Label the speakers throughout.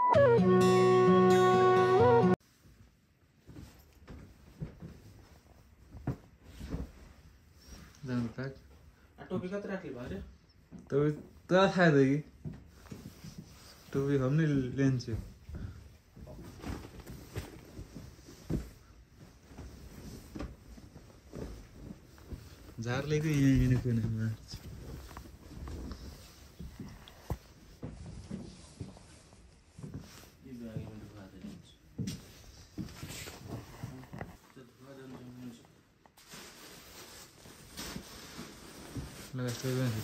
Speaker 1: टोपी कति राख्नु भयो
Speaker 2: अरे तँ थाहा थियो कि टोपी हम नै लिन्छु झारलेको यहाँ कुनामा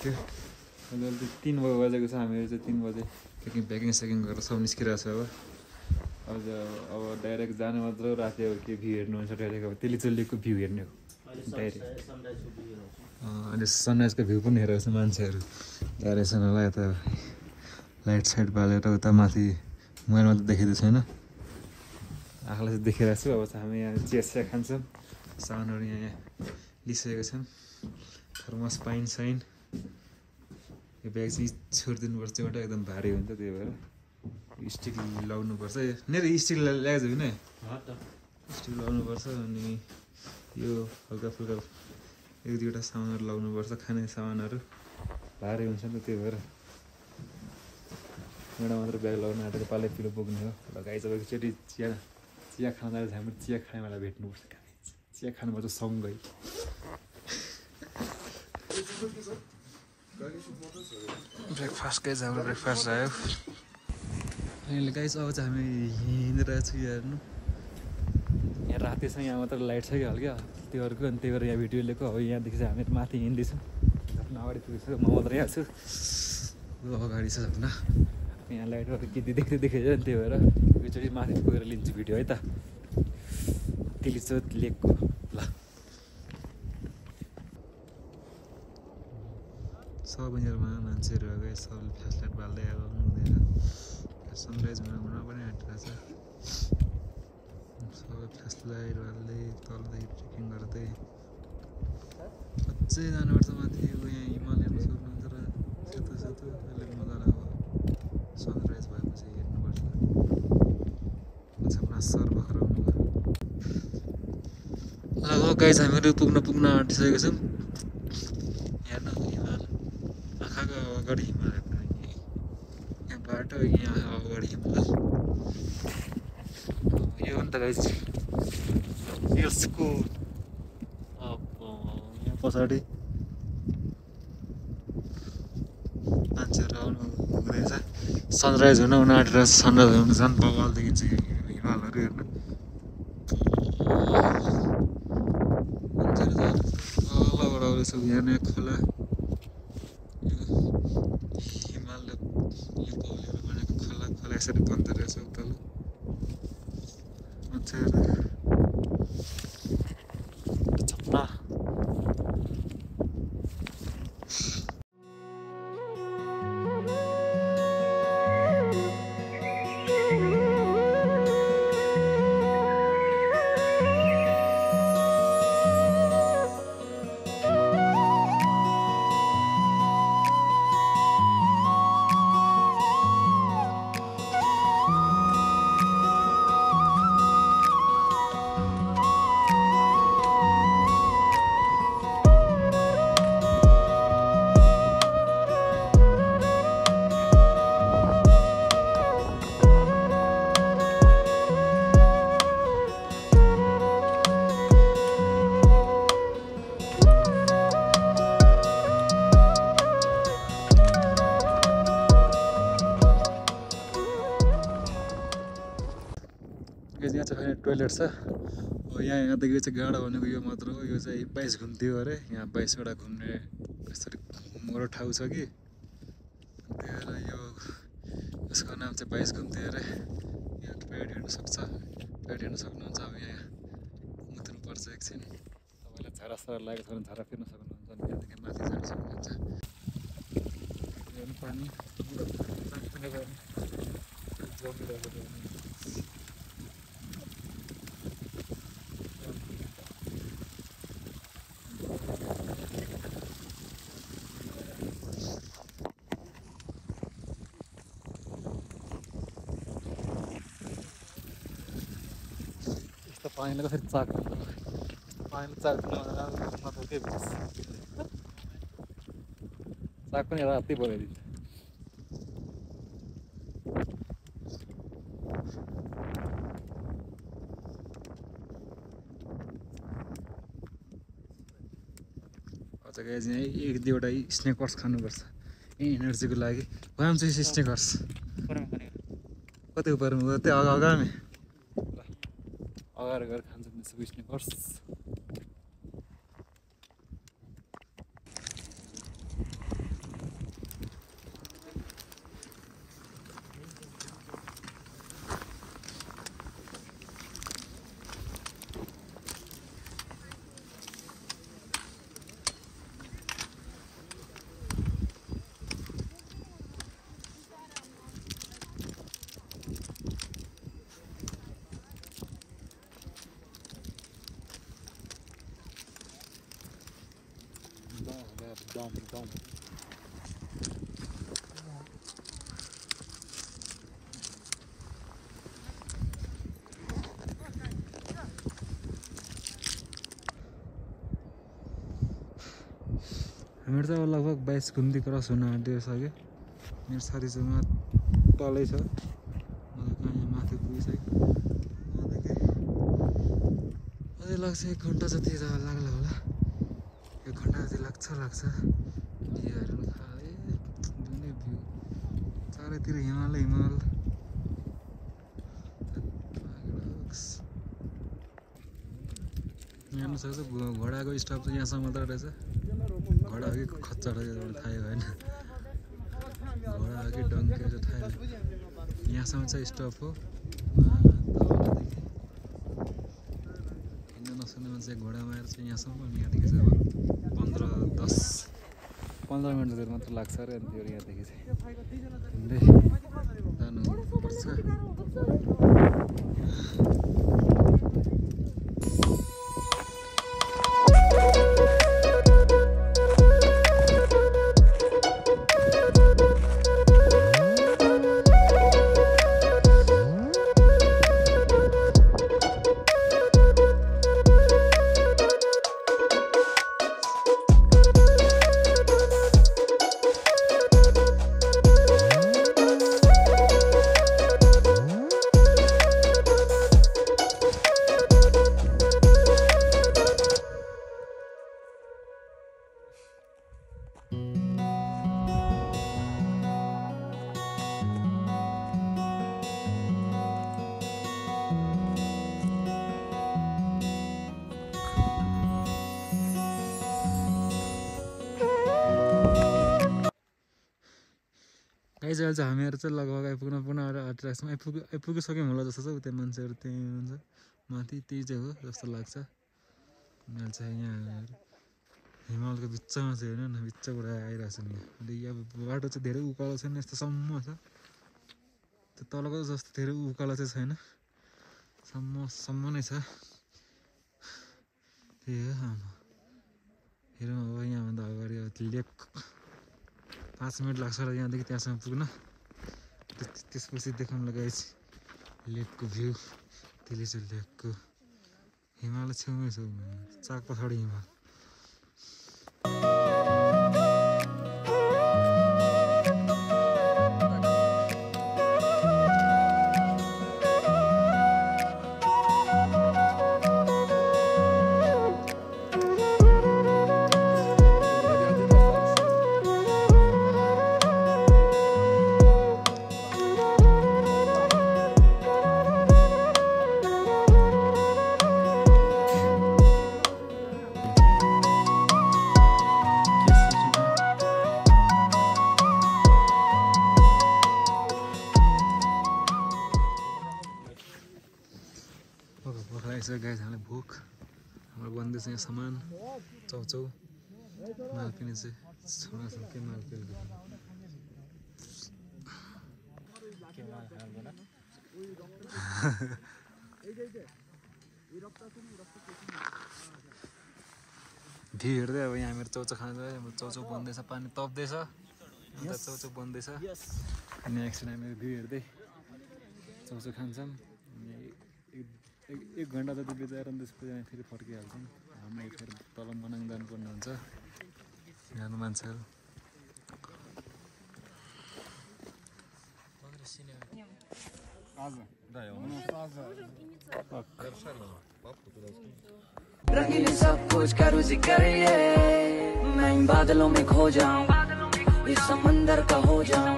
Speaker 2: थियो अहिले 3 बजेको छ हामीहरू चाहिँ 3 बजे प्याकिङ सेकिङ गरेर सब निस्किरहेको छ अब डाइरेक्ट जानु मात्र राति अब के भ्यू हेर्नुहुन्छ डाइरेक्ट अब तेलीचल्लीको भ्यू हेर्ने हो डाइरेक्ट अहिले सनराइजको भ्यू पनि हेरेको छ मान्छेहरू डाइरेक्सन होला यता लाइट साइड बालेर उता माथि मोबाइलमा त देखेको छैन आँखालाई चाहिँ देखिरहेको छु अब चाहिँ हामी यहाँ चिया खान्छौँ सामानहरू यहाँ लिइसकेको छौँ थर्मस पाइन साइन यो ब्याग चाहिँ छोडिदिनुपर्छ एउटा एकदम भारी हुन्छ त्यही भएर स्टिक लाउनुपर्छ मेरो स्टिक ल्याएको छैन स्टिक लाउनुपर्छ अनि यो हल्का फुल्का 1-2वटा सामानहरू लाउनुपर्छ खाने सामानहरू भारी हुन्छ नि त त्यही भएर एउटा मात्र ब्याग लगाउनु आँटेको पालै पिलो बोक्ने हो ल गाइस अब एकचोटि चिया खाँदा चाहिँ हाम्रो चिया खानेवाला भेट्नुपर्छ चिया खानुपर्छ सँगै ब्रेकफास्ट गाइस हाम्रो ब्रेकफास्ट आयो अहिले गाइस अब चाहिँ हामी हिँडिरहेको छु हेर्नु यहाँ राति छ यहाँ मात्र लाइट छ कि हल्का त्योहरूको अनि त्यही भएर यहाँ भिडियो लिएको अब यहाँदेखि चाहिँ हामी माथि हिँड्दैछौँ आफ्नो अगाडि पुगिसक्यो म मात्र यहाँ छु अगाडि छ होइन यहाँ लाइटहरू के देखेछ नि त्यही भएर एकचोटि माथि पुगेर लिन्छु भिडियो है त तिलीचोक लेकको ल सबैजनामा मान्छेहरू गए सबले फ्ल्यासलाइट बाल्दै अब हुँदैन सनराइज हुन पनि आँटिरहेको छ सबै फ्ल्यासलाइट बाल्दै तलदेखि ट्रेकिङ गर्दै अझै जानुपर्छ माथि यहाँ हिमाल हेर्नु सक्नुहुन्छ र सेतो सेतो अहिले मजाले अब सनराइज भएपछि हेर्नुपर्छ सर भर्खर आउनुभयो ल गाइस हामीहरू पुग्न आँटिसकेको छौँ हेर्नु हिमाल आँखाको अगाडि हिमाल यहाँ बाटो यहाँ अगाडि हिमाल यो हो नि त गाइस यसको यहाँ पछाडि मान्छेहरू आउनु हुँदैछ सनराइज हुन आँटेर सनराइज हुनु झन् बगाल देखिन्छ हिमालहरू हेर्नु मान्छेहरू झन् तलबाट आउँदैछ यहाँ खोला हिमालले पौलीहरू बनेको खोला यसरी बन्दो रहेछ उता मान्छेहरू छप्पा यहाँ चाहिँ टोइलेट छ यहाँदेखि चाहिँ गाडा भनेको यो मात्र हो यो चाहिँ 22 घुम्थ्यो अरे यहाँ 22वटा घुम्ने यसरी मोरो ठाउँ छ कि त्यही भएर यो यसको नाम चाहिँ 22 घुम्थ्यो अरे यहाँ टोइलेट हेर्नु सक्नुहुन्छ अब यहाँ मुत्नुपर्छ एकछिन तपाईँलाई झारासारा लागेको छ भने झारा फिर्न सक्नुहुन्छ अनि यहाँदेखि माथि जान सक्नुहुन्छ पानी
Speaker 1: यस्तो पानीले कसरी चाक पानीले चाक नत्र के भन्छ चाक पनि रातै बनाइदिन्छ
Speaker 2: अझ गाइज यहाँ एक दुईवटा स्नेकर्स खानुपर्छ एनर्जीको लागि वाम चाहिँ स्नेकर्स कति उपरमा गयो त्यो अगामे
Speaker 1: अगाडि गएर खान्छ त्यसको स्नेकर्स dom.
Speaker 2: मेरो त लगभग 22 घुम्ती क्रस हुन आँटिसक्यो मेरो साथी चाहिँ तलै छ मलाई कहाँ माथि पुगिसक्यो अझै लाग्छ 1 घन्टा जति लाग्ला होला 1 घन्टा जति लाग्छ हेर्नु खाले जुनै भ्यू चारैतिर हिमाल हेर्नु सक्छ घोडाको स्टप चाहिँ यहाँसम्म त रहेछ घोडा हो कि खच्चड थाहै भएन घोडा हो कि डङ्की हो थाहै भएन यहाँसम्म चाहिँ स्टप हो हिँड्न नसक्ने मान्छे घोडामा आएर चाहिँ यहाँसम्म अनि यहाँदेखि चाहिँ अब 15 मिनट जति मात्र लाग्छ अरे अनि त्यो यहाँदेखि चाहिँ हिँड्दै जानुपर्छ गाइज अहिले चाहिँ हामीहरू चाहिँ लगभग आइपुग्न पुनः आँटिरहेको छौँ आइपुगिसक्यौँ होला जस्तो छ उता मान्छेहरू त्यहीँ हुन्छ माथि त्यही चाहिँ हो जस्तो लाग्छ अहिले चाहिँ यहाँ हिमालको बिचमा चाहिँ हेर्नु न बिचबाट आइरहेको छ नि अहिले अब बाटो चाहिँ धेरै उकालो छैन यस्तो सम्म छ त्यो तलको जस्तो धेरै उकालो चाहिँ छैन सम्म नै छ त्यही हो हेरौँ अब यहाँभन्दा अगाडि लेक 5 मिनट लाग्छ र यहाँदेखि त्यहाँसम्म पुग्न त्यसपछि देखाउनुलाई गाइज लेकको भ्यू त्यसले चाहिँ लेकको हिमाल छेउमै छ चाक पछाडि हिमाल गाइज हामीलाई भोक हाम्रो बन्दैछ यहाँ सामान चाउचाउ मालपिने चाहिँ छमासँग के मालपिने ढी हेर्दै अब यहाँ मेरो चाउचाउ खान्छ चाउचाउ बन्दैछ पानी तप्दैछ अन्त चाउचाउ बन्दैछ अनि एकछिन हामीहरू भ्यू हेर्दै चाउचाउ खान्छौँ एक घन्टा जति बिताएर त्यसपछि हामी फेरि फर्किहाल्छौँ। हामी फेरि तल मनाङ जानुपर्ने हुन्छ यहाँ मान्छेहरू।
Speaker 3: रंगीन सब कुछ करूँ जिक्र ये मैं इन बादलों में खो जाऊं इस समंदर का हो जाऊं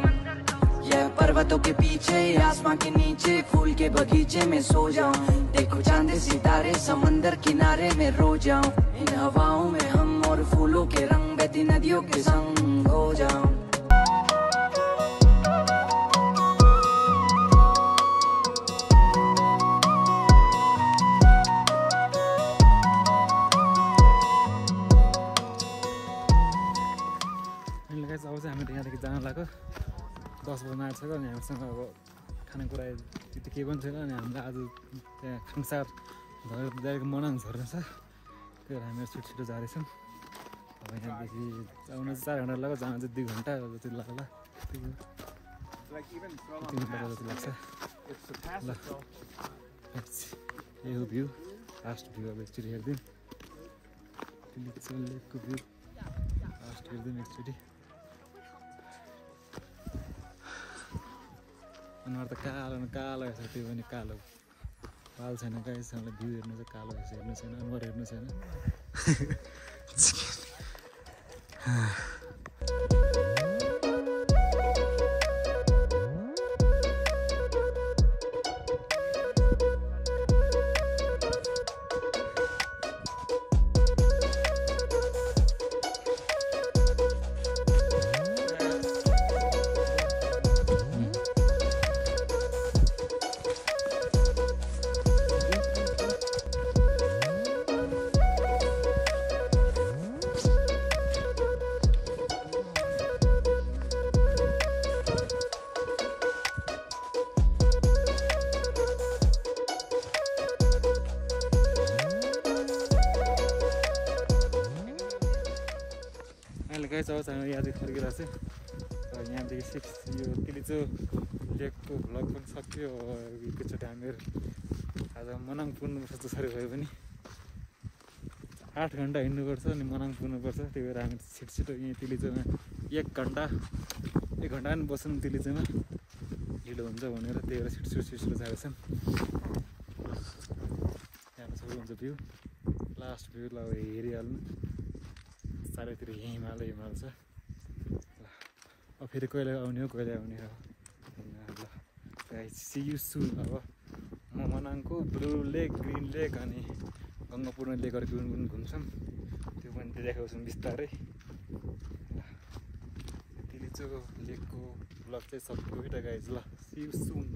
Speaker 3: ये पर्वतों के पीछे आसमां के नीचे फूल के बगीचे में सो जाऊं देखो चांद सितारे समंदर किनारे में रो जाऊं इन हवाओं में हम और फूलों के रंग बहती नदियों के संग हो जाऊं।
Speaker 2: अब चाहिँ हामी यहाँदेखि जान लाग्यो 10 बज्न आइसक्यो अनि हामीसँग अब खानेकुरा त्यति केही पनि छैन। अनि हामीलाई आज त्यहाँ खाङसार डाइरेक्ट मनाङ झर्नु छ त्यही भएर हामीहरू छिटो जाँदैछौँ। अब यहाँदेखि आउन चाहिँ 4 घन्टा लाग्यो जान चाहिँ 2 घन्टा जति लाग्ला 3 घन्टा जति लाग्छ। ल यही हो भ्यू लास्ट भ्यू अब एकचोटि हेरिदिउँ लेकको भ्यू लास्ट हेरिदिउँ एकचोटि। अनुहार त कालो न कालो छ त्यो पनि कालो पाल छैन गाइस। हामीलाई भ्यू हेर्नु चाहिँ कालो भएछ हेर्नु छैन अनुहार हेर्नु छैन। गाइस अब चाहिँ यहाँदेखि फर्किरहेको छु र यहाँदेखि यो तिलिचो लेकको भ्लग पनि सक्यो। एकैचोटि हामीहरू आज मनाङ पुग्नुपर्छ जसरी भए पनि 8 घन्टा हिँड्नुपर्छ अनि मनाङ पुग्नुपर्छ। त्यही भएर हामी छिटो यहीँ तिलिचोमा 1 घन्टा पनि बस्छौँ तिलिचोमा ढिलो हुन्छ भनेर त्यही भएर छिटो जाँदैछौँ। यहाँ सबै हुन्छ भ्यू लास्ट भ्यू ल हेरिहाल्नु चारैतिर हिमाल छ। अब फेरि कहिले आउने हो कहिले आउने हो ल गाइस सी यू सुन। अब म मनाङको ब्लू लेक ग्रिन लेक अनि गङ्गापूर्ण लेकहरू पनि घुम्छौँ त्यो पनि देखाउँछौँ बिस्तारै। तिलिचो लेकको ब्लग चाहिँ सबै गाइस ल सी यू सुन।